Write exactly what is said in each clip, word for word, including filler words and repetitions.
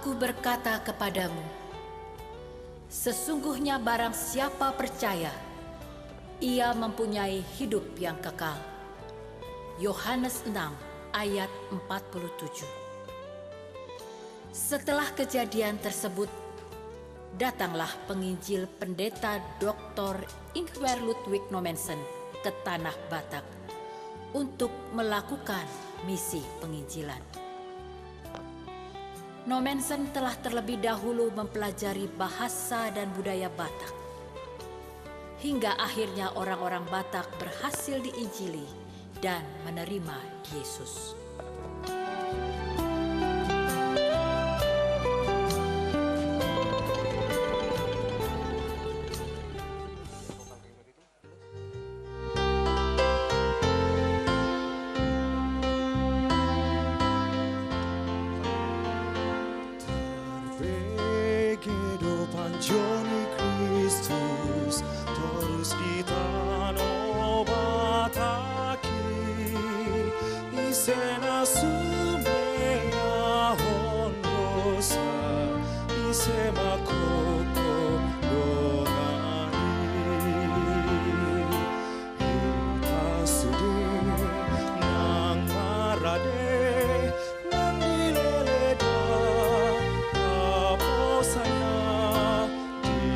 Aku berkata kepadamu, sesungguhnya barang siapa percaya, ia mempunyai hidup yang kekal. Yohanes enam ayat empat puluh tujuh. Setelah kejadian tersebut, datanglah penginjil Pendeta Doktor Ingwer Ludwig Nommensen ke Tanah Batak untuk melakukan misi penginjilan. Nommensen telah terlebih dahulu mempelajari bahasa dan budaya Batak, hingga akhirnya orang-orang Batak berhasil diinjili dan menerima Yesus. Terbege do panjo ni Kristus torus di tano Batak i. Ise na sumeahon dosa, ise mangkophop dongan i. Hita sude nang marade nang dileleda haposanna di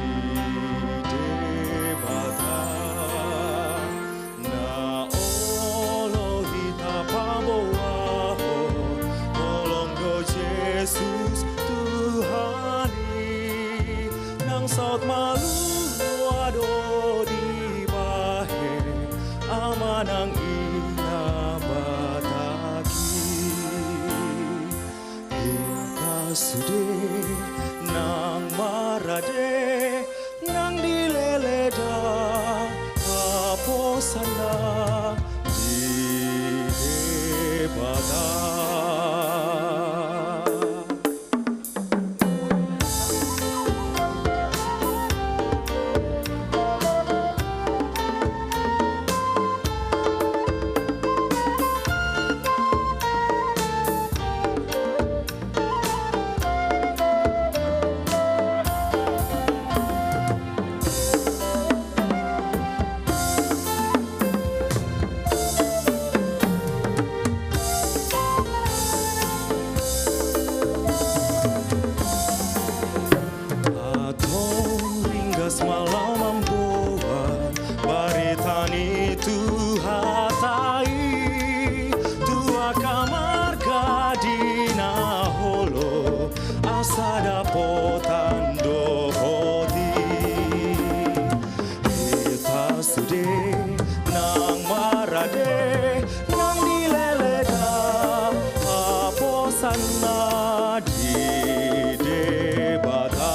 Debata. Na olo hita paboahon, holong do Jesus Tuhan i. Nang saut malua do dibahen Ama nang Ina Batak i. Hita sude nang marade nang dileleda haposanna di Debata. Antong ringgas ma laho mamboan barita ni Tuhanta i tu angka marga di na olo, asa dapotan dohot i. Hita sude nang marade nang dileleda haposanna di Debata.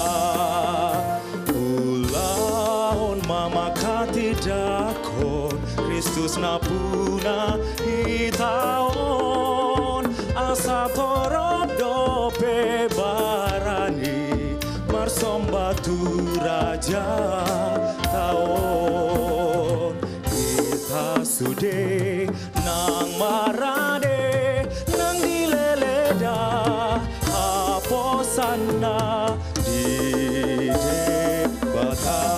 Ulahon ma manghatindanghon Kristus nampuna hita on, asa torop dope barani marsomba tu Rajanta on. Hita sude nang marade nang dileleda haposanna di Debata.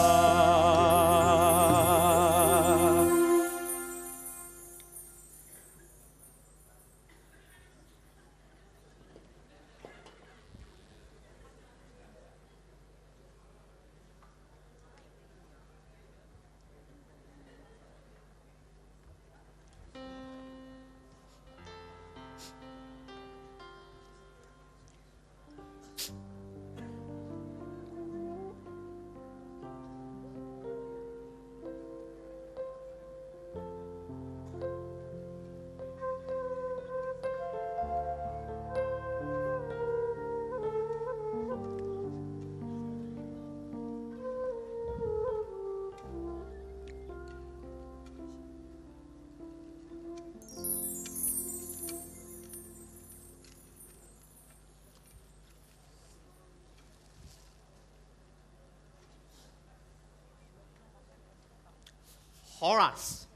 Horas.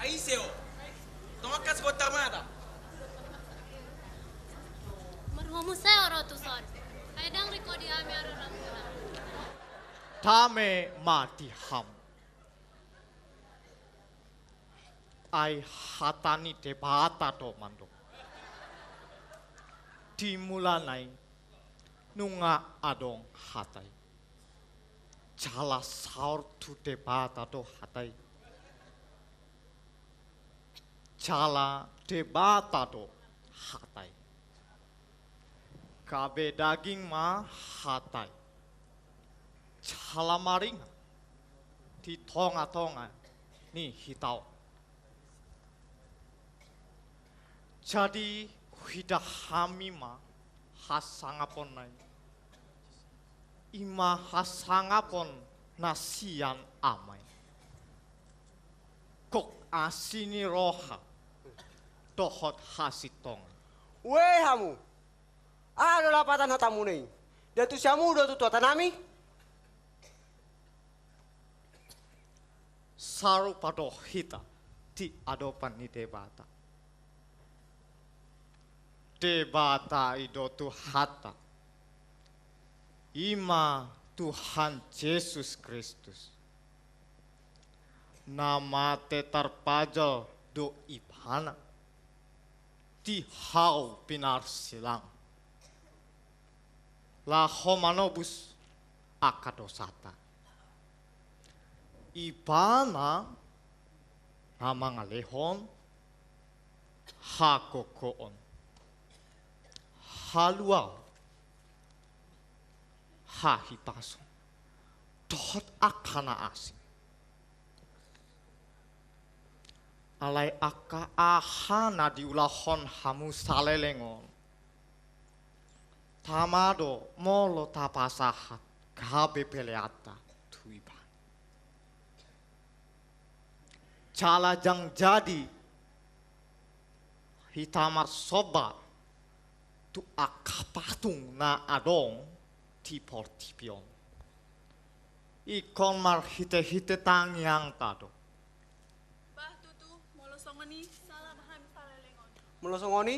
Ai ise ho? Tongkas bontar mata. Muse ro tuson. Ai ndang ringkot di hami ari rambu na. Dame ma di hamu. Ai hata ni Debata do mandok. Di mulana i nunga adong hata i. Jala saor tu Debata do hata i. Jala Debata do hata i. Gabe daging ma hata i. Jala maringan di tongatonga ni hita on. Jadi huida hami ma hasangaponna i. I ma hasangapon na sian Ama i. Gok asi ni roha dohot hasintongan. Ue hamu. Aha do lapatan hatamuna i? Ndang tusi hamu do tutu hatanami? Sarupa do hita di adopan ni Debata. Debata i do Tuhanta. I ma Tuhan Jesus Kristus. Na mate tarpajal do Ibana di hau pinarsilang. Laho manobus angka dosata. Ibana na mangalehon hagogoon, haluaon, hahipason, dohot angka na asing. Alai angka aha na diulahon hamu saleleng on, tama do molo tapasahat gabe peleanta tu Ibana. Jala ndang jadi hita marsomba tu angka patung na adong di portibi on. Ingkon marhitehite tangiangta do. Bah tutu, molo songon i, sala ma hami saleleng on. Molo songon i,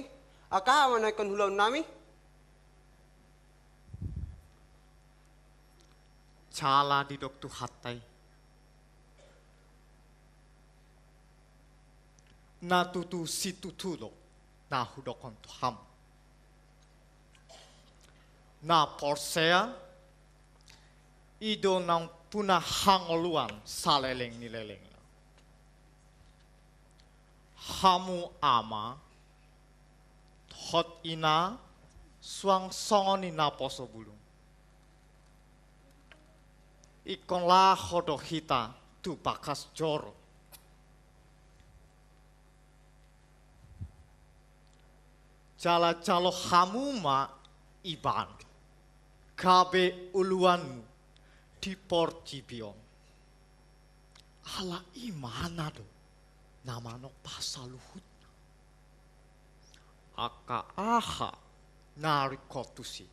angka aha ma na ingkon ulaonnami? Jala didok Tuhanta i, na tutu situtu do na hudokhon tu hamu. Na porsea i do nampuna hangoluan saleleng ni lelengna. Hamu ama dohot ina, suang songon i naposo bulung, ingkon laho do hita tu bagas joro. Jala jalo hamu ma Ibana gabe uluanmu di portibi on. Ala Ibana do na manompa saluhutna. Angka aha na ringkot tusi,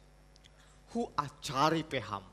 huajari pe hamu